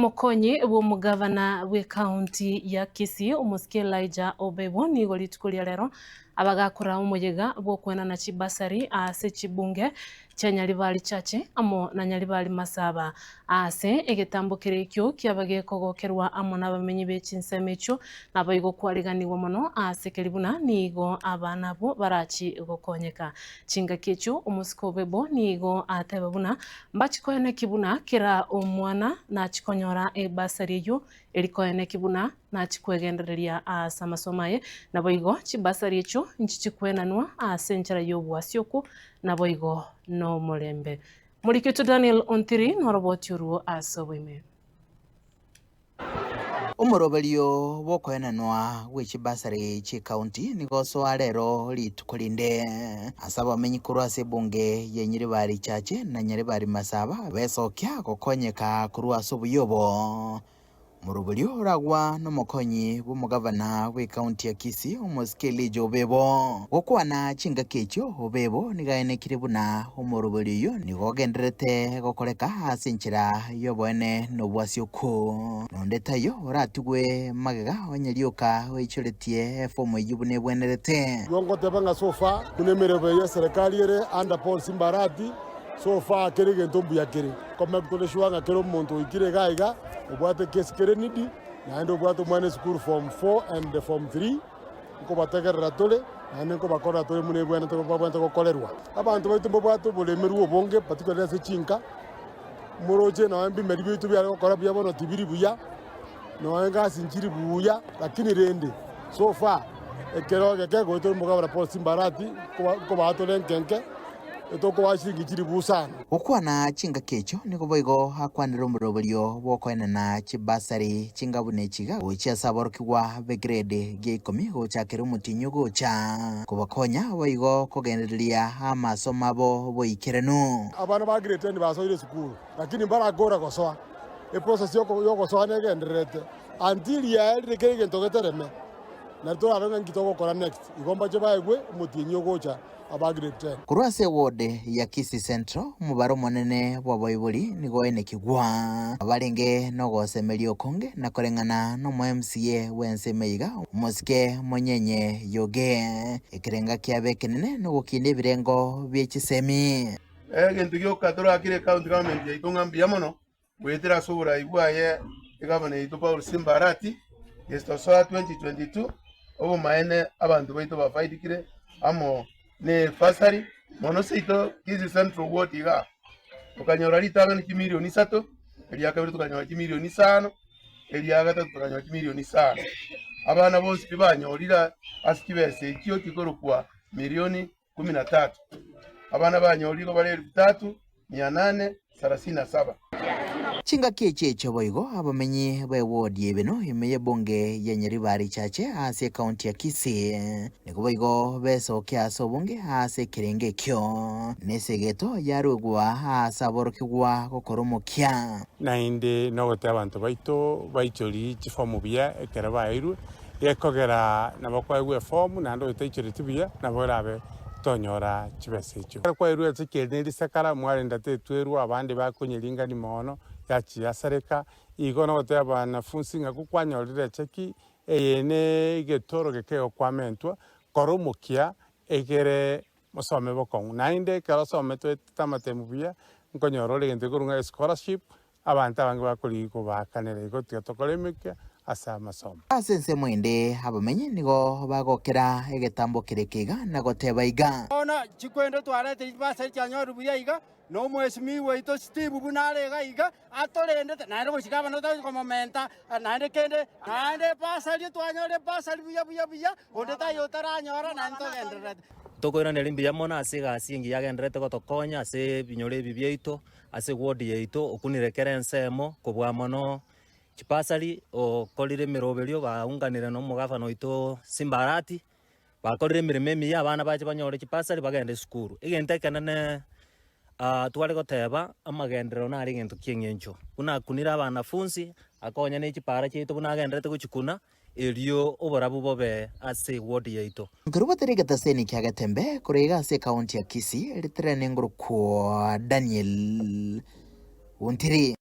Omokonyi bw'omogavana bw'ecounty ya Kisii, omosike Elijah Obebo nigo rituko ria rero abagakora omoyega bw'okoenana chibasari ase chibunge chia Nyaribari Chache amo na Nyaribari Masaba ase egetambo keria ekio kiaba gekogokerwa amo nabamenyi be chinsemo echio naboigo kwariganigwa mono ase keria buna nigo abana abwo barachi gokonyeka. Chingaki echio omosike Obebo nigo ateba buna Mbachi koeneki buna kera omwana nachi konyora ebasari eyio eri koeneki buna nachi kwegendereria aase amasomo aye, naboigo chibasari echio nchichi kwenanwa aase enchera y'obwasioku, naboigo nomorembe. Moriki oito Daniel Ontiri noroboti orwo ase oboime. Omoroberio bw'okoenanwa gwe chibasari chi'ecounty nigo osoa rero rituko rinde ase abamenyi korwa ase ebunge ya Nyaribari Chache na Nyaribari Masaba besokia gokonyeka korwa ase obuya obo. Omoroberio oragwa nomokonyi bw'omogavana bw'ecounty ya Kisii omosike Elijah Obebo. Gokwana chingaki echio Obebo nigo aenekire buna omoroberio oyio nigo ogendererete gokoreka ase enchera y'oboene na obwasioku. Na onde taiyo oratigwe magega onye rioka oichoretie efomu eyio buna ebwenerete. Igo ngoteba ng'a so far buna emeremo eye y'eserekari ere under Paul Simba Arati, so far kera egento mbuya kere. Nkomake tore sure ng'a kera omonto oikire iga iga, obwate case kere needy, naende obwate omwana esukuru form four and form three, nkobategerera tore, naende nkobakorera tore buna ebwenerete babwenerete gokorerwa. Abanto baito mbabwate oboremerwa obonge particularly ase chinka, Moroche nonya ebimeri biaito biare gokora buya bono tibiri buya, nonya egasi nchiri buya, lakini rende so far ekero egeke goetera omogabana Paul Simbarati nkobaa tore enkenke, etokobaa chiringi chilifu isano. Gokwana chingaki echio nigo boigo akwanire omoroberio bw'okoenana chibasari chingabuna echi iga gochia ase aborokigwa b'egrade gia ikomi gochakera omotienyi ogocha, kobakonya boigo kogendereria amasomo abo boikeranu. Abana ba grade ten basoire esukuru, lakini mbarakora gosoa. Eprocess y'ogosoa negendererete until yaerire kera egento getereme, nari torarore ng'a nki togokora next. Igo mbache baegwe omotienyi ogocha aba grade ten. Korwa ase eward ya Kisii Central, omobaro omonene bw'abaibori nigo oenekigwa abarenge nogosemeria okonge na koreng'ana nomo MCA bw'ensemo eyeiga omosike Monyenye Yoge. Ekerenga kiabo ekenene nogokinda ebirengo bie chisemi. Egento gioka torakire ecounty government yaito ng'a mbuya mono goetera ase oborai bwaye egavana yaito Paul Simba Arati gese tosoa 2022 obomaene abanto baito bafaidikire amo ne efasari mono seito Kisii Central ward igaa tokanyora ritang'ani chimilioni isato, eria kabere tokanyora chimilioni isano, eria gatato tokanyora chimilioni isano. Abana bonsi pi banyorire ase chibesa echio chikorokwa milioni kumi na tatu. Abana banyorire igo bare elfu tatu mia nane sarasini na saba. Chingaki echi echio boigo abamenyi b'ewodi y'Ebeno ime y'ebunge ya Nyaribari Chache ase ekaunti ya Kisii nigo boigo besokia ase obonge ase ekerengo ekio, na esegeto yaruegwa ase aborokigwa gokora omokia. Naende nogotebia abanto baito baichorie chifomu buya ekero baeirwe, gekogera nabo kwaegwa efomu naende oyotaichoreti buya nabo orabe tonyora chibesa echio. Ekero kwaeirwe ase ekieni ne risakara, mwarenda tetwerwa, abande bakonyeringania mono, yachia yasareka. Igo nogotebia abanafunsi ng'a gokwanyorire echeki eye ne egetoro gekegokwamентwa, kora omokia egere mosome bokong'u. Naende ekero osomete oetete amatemu buya, nkonyora ore egento gekorwa ng'a escholarship, abanto abange bakorigia kobaakanera igo tiga tokore emekia ase amasomo. Ase ensemo ende abamenyi nigo bagokera egetambo kere keiga na goteba iga. Bono chikwendo twaretire chibasari chianyorire buya iga, na omwesimigwa oito Steve buna are iga iga, atorendete, naende gochika abana tari komomenta naende kende, naende ebasari twanyorire ebasari buya buya buya, onde taiyo otaranyora naende togendererete. Tokoiraneria mbuya mono ase egasi engiya agendererete gotokonya ase ebinyoro ebi biaito, ase eward yaito, okunire kera ensemo kobua mono chibasari, okorire emeroberio baunganire na omogavana oito Simba Arati, bakorire emeremo emiya abana bache banyore chibasari bagende esukuru. Egento ekenene tware goteba amagenderero nare egento kia eng'encho, buna akunire abanafunsi, akonya ne chipara chiaito buna agendererete gochikuna, erio oborabu bobe ase eward yaito. Nkerubo teri egetaseni kia Getembe korwa iga ase ekaunti ya Kisii, ritere nengoro kwa Daniel Ontiri.